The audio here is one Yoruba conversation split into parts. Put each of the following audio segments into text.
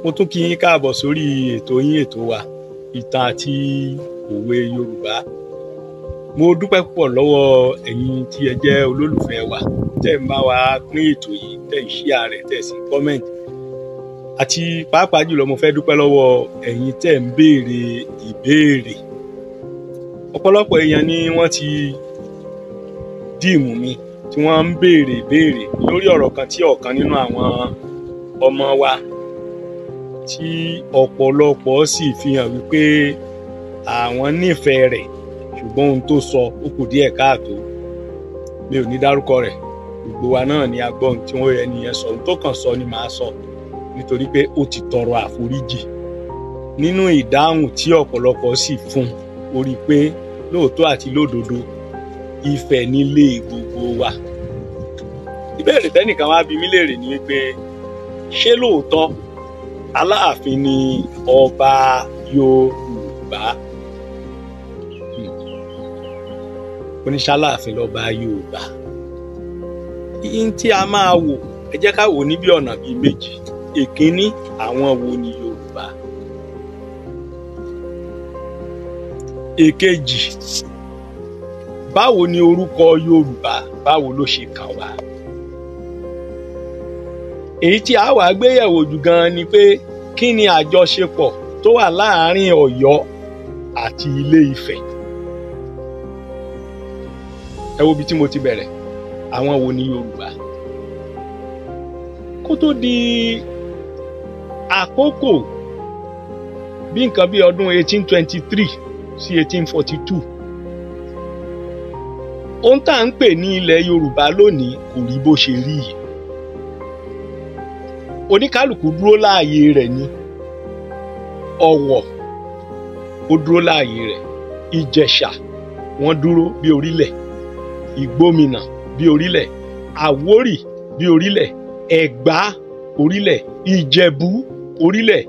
Mo tún kí yín káàbọ̀ sórí ètò yín, ètò wa, ìtàn àti òwe Yorùbá. Mo dúpẹ́ púpọ̀ lọ́wọ́ ẹ̀yin tí ẹ jẹ́ olólùfẹ́ wa, tẹ́ ń bá wa pín ètò yìí, tẹ́ ń share rẹ̀, tẹ́ sì ń comment. Àti pàápàá jùlọ mo fẹ́ dúpẹ́ lọ́wọ́ ẹ̀yin tẹ́ ń béèrè ìbéèrè. Ọ̀pọ̀lọpọ̀ èèyàn ni wọ́n ti dìímù mi tí wọ́n ń béèrè ìbéèrè lórí ọ̀rọ̀ kan tí ọ̀kan nínú àwọn ọmọ wa tí ọ̀pọ̀lọpọ̀ sì fi hàn wípé àwọn nífẹ̀ẹ́ rẹ̀, ṣùgbọ́n ohun tó sọ ó kù díẹ̀ káàtó. Mi ò ní dárúkọ rẹ̀, gbogbo wa náà ni a gbọ́ ohun tí wọ́n ẹni yẹn sọ. Ohun tó kàn sọ ni màá sọ, nítorí pé ó ti tọrọ àforíjì. Nínú ìdáhùn tí ọ̀pọ̀lọpọ̀ sì fún, ó rí i pé lóòótọ́ àti lódodo Ifẹ̀ nílé gbogbo wa. Ìbéèrè tẹ́nìkan wá bi mí léèrè ni wípé ṣé lóòótọ́ Aláàfin ni ọba Yorùbá? Oníṣàláàfin lọba Yorùbá. Ihun tí a máa wò, ẹ jẹ́ ká wò ní bí ọ̀nà bíi méjì. Èkínní, àwọn wo ni Yorùbá? Èkejì, báwo ni orúkọ Yorùbá, báwo ló ṣe kàn wá? Èyí tí a wá gbéyẹ̀wò jù gan-an ni pé kí ni àjọṣepọ̀ tó wà láàárín Ọ̀yọ́ àti Ilé Ifẹ̀? Ẹ wo ibi tí mo ti bẹ̀rẹ̀, àwọn wo ni Yorùbá? Kó tó di àkókò bí nǹkan bí ọdún 1823 sí 1842, ohun tá à ń pè ní ilẹ̀ Yorùbá lónìí kò rí bó ṣe rí yìí. Oníkálùkù dúró láàyè rẹ̀ ni. Ọ̀wọ̀ ó dúró láàyè rẹ̀, Ìjẹ̀ṣà wọ́n dúró bí orílẹ̀, Ìgbómìnà bí orílẹ̀, Àwórì bí orílẹ̀, Ẹ̀gbá orílẹ̀, Ìjẹ̀bú orílẹ̀,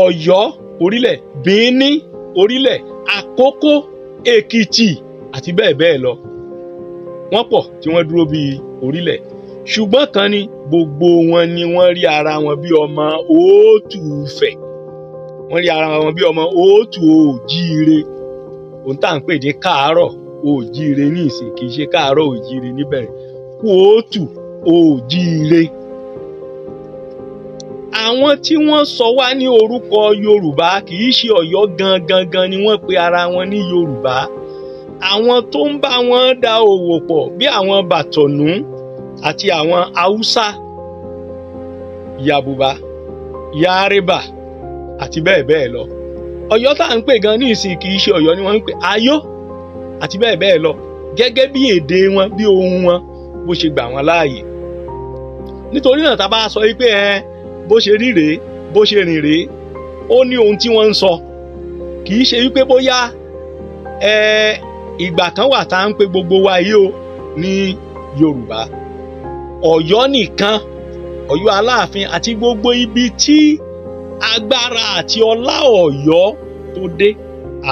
Ọ̀yọ́ orílẹ̀, Bìíní orílẹ̀, Àkókó, Èkìtì àti bẹ́ẹ̀ bẹ́ẹ̀ lọ. Wọ́n pọ̀ tí wọ́n dúró bí orílẹ̀. Ṣùgbọ́n kan ni gbogbo wọn ni wọ́n rí ara wọn bí ọmọ Òòtù Ifẹ̀, wọ́n rí ara wọn bí ọmọ Òòtù Òjíire. Ohun tá à ń pè ní káàárọ̀ òjíire ní ìsìn kì í ṣe káàárọ̀ òjíire níbẹ̀rẹ̀, Òòtù Òjíire. Àwọn tí wọ́n sọ wá ní orúkọ Yorùbá kì í ṣe Ọ̀yọ́ gangan gan ni wọ́n pe ara wọn ní Yorùbá. Àwọn tó ń bá wọn dá òwò pọ̀ bí àwọn Bàtọ̀nú àti àwọn Haúsá, Yàbùbá, Yárìbà àti bẹ́ẹ̀ bẹ́ẹ̀ lọ. Ọ̀yọ́ tá à ń pè gan ní ìsìn kì í ṣe Ọ̀yọ́ ni wọ́n ń pè, Ayó àti bẹ́ẹ̀ bẹ́ẹ̀ lọ, gẹ́gẹ́ bí èdè wọn, bí ohun wọn bó ṣe gbà wọ́n láàyè. Nítorí náà tá a bá sọ wípé ẹ bó ṣe rí rèé, bó ṣe rìn rèé, ó ní ohun tí wọ́n ń sọ. Kì í ṣe wípé bóyá ẹ ìgbà kan wà tá à ń pè gbogbo wa yìí o ní Yorùbá. Ọ̀yọ́ nìkan, Ọ̀yọ́ Aláàfin àti gbogbo ibi tí agbára àti ọlá Ọ̀yọ́ tó dé,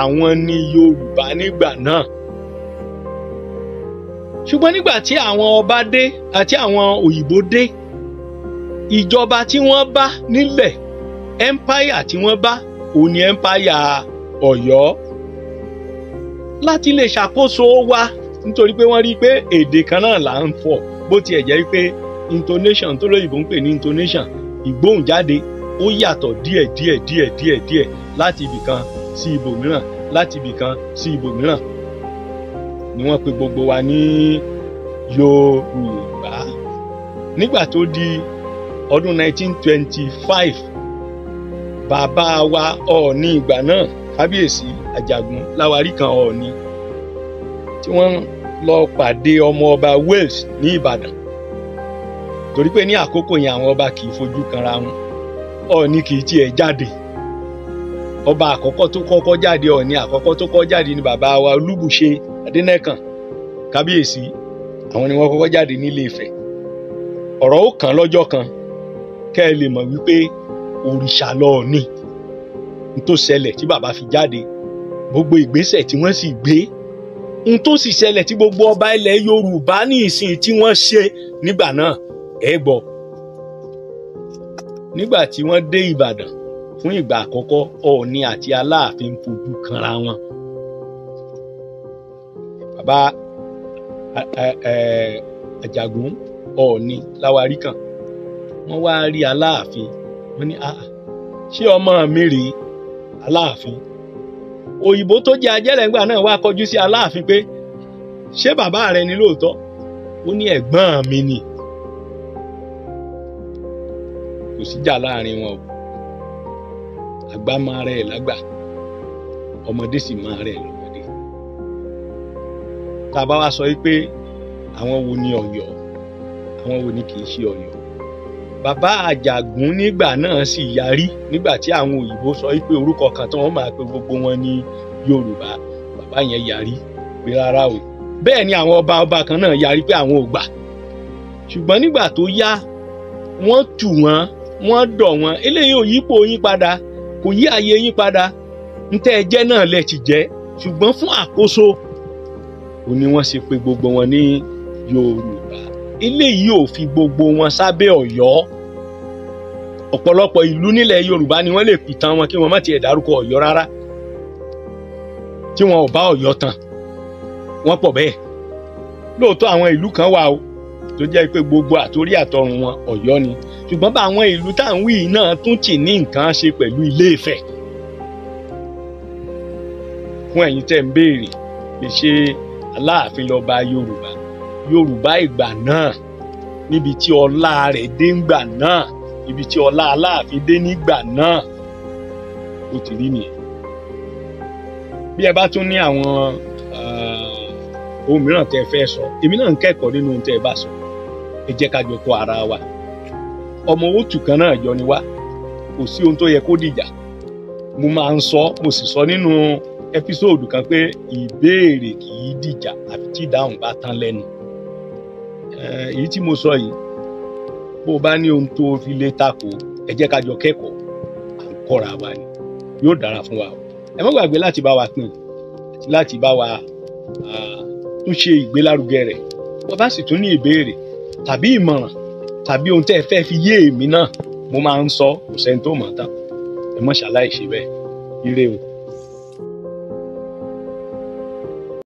àwọn ni Yorùbá nígbà náà. Ṣùgbọ́n nígbà tí àwọn ọba dé àti àwọn òyìnbó dé, ìjọba tí wọ́n bá nílẹ̀, empire tí wọ́n bá, òun ni empire Ọ̀yọ́. Láti lè ṣàkóso wa, nítorí pé wọ́n rí i pé èdè kan náà là ń fọ̀, bó tiẹ̀ jẹ́ pé intonation tó lóyìnbó ń pè ní intonation, ìgbóhùnjáde, ó yàtọ̀ díẹ̀ díẹ̀ díẹ̀ díẹ̀ díẹ̀ láti ibìkan sí ibòmíràn, láti ibìkan sí ibòmíràn, ni wọ́n pe gbogbo wa ní Yorùbá. Nígbà tó di ọdún 1925, bàbá wa Ọọ̀ni ìgbà náà, Kábíyèsí Àjàgún Láwárí kan Ọọ̀ni, tí wọ́n lọ pàdé ọmọ ọba Wales ní Ìbàdàn, torí pé ní àkókò yẹn àwọn ọba kì í fojú kanra wọn. Ọọ̀ni kì í tiẹ̀ jáde. Ọba àkọ́kọ́ tó kọ́kọ́ jáde, Ọọ̀ni àkọ́kọ́ tó kọ́kọ́ jáde ni bàbá wa Olúbùṣe Adénẹ́kàn Kábíyèsí. Àwọn ni wọ́n kọ́kọ́ jáde nílé Ifẹ̀. Ọ̀rọ̀ ó kàn lọ́jọ́ kan kẹ́ ẹ lè mọ̀ wípé òrìṣà lọ́ọ̀ni. N tó ṣẹlẹ̀ tí bàbá fi jáde, gbogbo ìgbésẹ̀ tí wọ́n sì gbé, n tó sì ṣẹlẹ̀ tí gbogbo ọba ilẹ̀ Yorùbá ní ìsìn tí wọ́n ṣe nígbà náà, ẹ gbọ́. Nígbà tí wọ́n dé Ìbàdàn fún ìgbà àkọ́kọ́, Ọọ̀ni àti Aláàfin fojú kanra wọn. Bàbá Àjàgún Ọọ̀ni láwarí kan, wọ́n wá rí Aláàfin, wọ́n ní ṣé ọmọ mi rèé Aláàfin? Òyìnbó tó jẹ́ ajẹ́lẹ̀ngbà náà wá kọjú sí Aláàfin pé ṣé bàbá rẹ ni lóòótọ́? Ó ní ẹ̀gbọ́n mi ni. Kò síjà láàrin wọn o. Àgbà máa rẹ̀ lágbà, ọmọdé sì máa rẹ̀ lọ́mọdé. Tá a bá wá sọ pé àwọn wo ni Ọ̀yọ́, àwọn wo ni kì í ṣe Ọ̀yọ́? Bàbá Àjàgún nígbà náà sì yarí nígbà tí àwọn òyìnbó sọ pé orúkọ kan tí wọ́n máa pe gbogbo wọn ní Yorùbá. Bàbá yẹn yarí pé rárá o. Bẹ́ẹ̀ ni àwọn ọba ọba kan náà yarí pé àwọn ò gbà. Ṣùgbọ́n nígbà tó yá, wọ́n tù wọ́n, wọ́n dọ̀ wọ́n. Eléyìí ò yípo yín padà, kò yí ààyè yín padà, ntẹ́ ẹ jẹ́ náà lẹ ti jẹ́. Ṣùgbọ́n fún àkóso ò ní wọ́n ṣe pé gbogbo wọn ní Yorùbá. Eléyìí ò fi gbogbo wọn sábẹ́ Ọ̀yọ́. Ọ̀pọ̀lọpọ̀ ìlú nílẹ̀ Yorùbá ni wọ́n lè pìtàn wọn kí wọ́n má tiẹ̀ dárúkọ Ọ̀yọ́ rárá, tí wọn ò bá Ọ̀yọ́ tán. Wọ́n pọ̀ bẹ́ẹ̀. Lóòótọ́ àwọn ìlú kan wà o tó jẹ́ pé gbogbo àtorí àtọrun wọn Ọ̀yọ́ ni. Ṣùgbọ́n bá àwọn ìlú tá à ń wí náà tún tì ní nǹkan ṣe pẹ̀lú Ilé Ifẹ̀. Fún ẹ̀yin tẹ́ ń béèrè lè ṣe Aláàfin lọ́ba Yorùbá. Yorùbá ìgbà náà, níbi tí ọlá rẹ̀ dé ńgbà náà, ibi tí ọlá Aláàfin dé nígbà náà, ó ti rí nìyẹn. Bí ẹ bá tún ní àwọn ohun mìíràn tẹ́ fẹ́ sọ, èmi náà ń kẹ́kọ̀ọ́ nínú ohun tẹ́ ẹ bá sọ. Ẹ jẹ́ ká jọ kọ́ ara wa. Ọmọ òtù kan náà jọ ni wá. Kò sí ohun tó yẹ kó dìjà. Mo máa ń sọ, mo sì sọ nínú ẹ́písòdù kan pé ìbéèrè kì í dìjà àfi tí ìdáhùn bá tán lẹ́nu. Èyí tí mo sọ yìí, bó o bá ní ohun tó fi lè takò, ẹ jẹ́ ká jọ kẹ́kọ̀ọ́, à ń kọ́ra wa ni. Yóò dára fún wa o. Ẹ má gbàgbé láti bá wa pín àti láti bá wa tún ṣe ìgbélárugẹ rẹ̀. Bó bá sì tún ní ìbéèrè tàbí ìmọ̀ràn tàbí ohun tẹ́ ẹ fẹ́ fi yé èmi náà, mo máa ń sọ, kò sẹ́ni tó mọ̀ tán. Ẹ má ṣàláì ṣe bẹ́ẹ̀. Ire o.